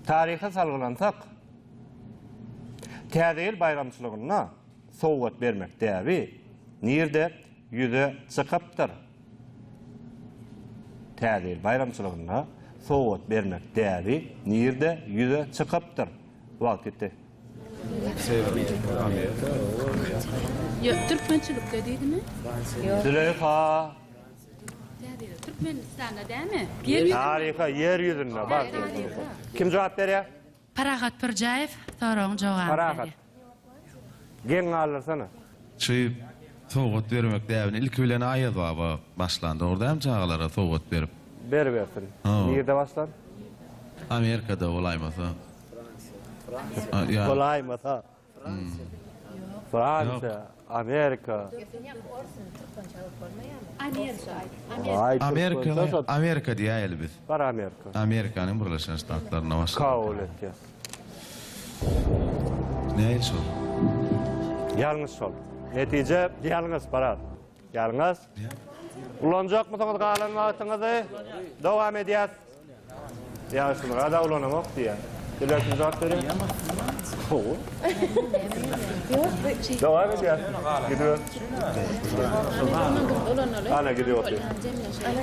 Taryha salgylansak, Täze ýyl baýramçylygynda sowgat bermek däbi nirde ýüze çykypdyr? Täze ýyl baýramçylygynda sowgat bermek däbi nirde ýüze çykypdyr? Wagt gitdi. Ýok, türkmençilikde diýdimi? Züleýha. Türkmenistanda dämi? Ýer ýüzünde. Taryha, ýer ýüzünde. Bar. Kim jogap berýär? Parahat Pürjäýew soragyň jogabyny Parahat. berýär. Geň galdyrsana. Şu sowgat bermek däbini ilki bilen Aýaz baba başlan, dogry dälmi çagalara sowgat berip? Beribersin. Nirde başlan? Amerikada bolaýmasa. Bolaýmasa. Fransiýa, Amerika. Amerika, Amerika diýäýeli biz. Bar Amerika. Amerikanyň Birleşen Ştatlarynda başlady. Kabul etýäs. Nähili şol? Ýalňyş şol. Netije ýalňyş Barat. Ýalňyş. Ulanjakmysyňyz galan wagtyňyzy? Dowam edýäs. Ýagşymyrad-a ulanamok diýýär. Sizler kim jogap berýär? Gowy. Dowam edýäs. Gidiber. Ana gidip otyr.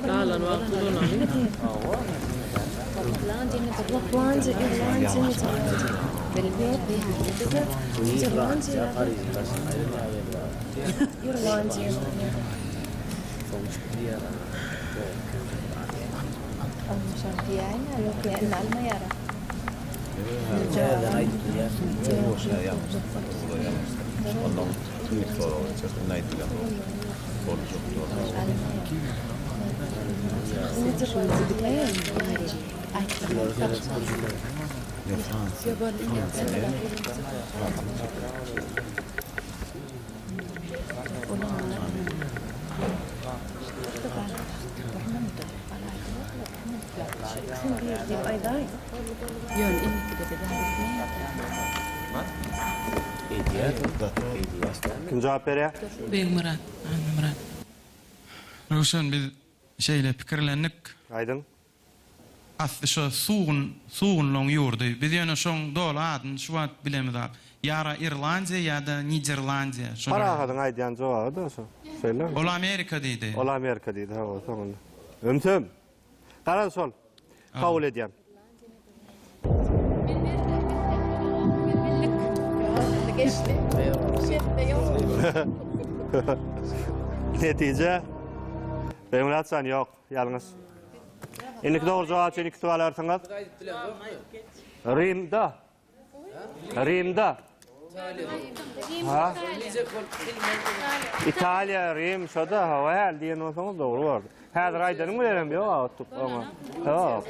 Galan wagty ulanaly. Ýöne indikide de zat etmeýär. Kim jogap berýär? Begmyrat Annamyrat. Röwşen biz şeýle pikirlendik. Aýdyň. Asly şo Sugun, Sugunlaň ýurdy. Biz ýöne şoň doly adyny şu wagt bilemizok. Ýara Irlandiýa ýa-da Niderlandiýa. Şolar. Parahadyň aýdýan jogaby-da şo. Şeýlemi? Ol Amerika diýdi. Ol Amerika diýdi, hawa, soňunda. Ümsüm! Garaz şol. Kabul edýän. Netije? Begmyrat jan ýok, ýalňyş. Indiki dogry jogap üçin ikisi alarsyňyz. Rimda. Rimda. Ha? Italiýa, Rim, şo-da, hawa, häli diýen bolsaňyz dogry bordy. Häzir aýdanyň bilenem ýok, otduk oňa. Ýok.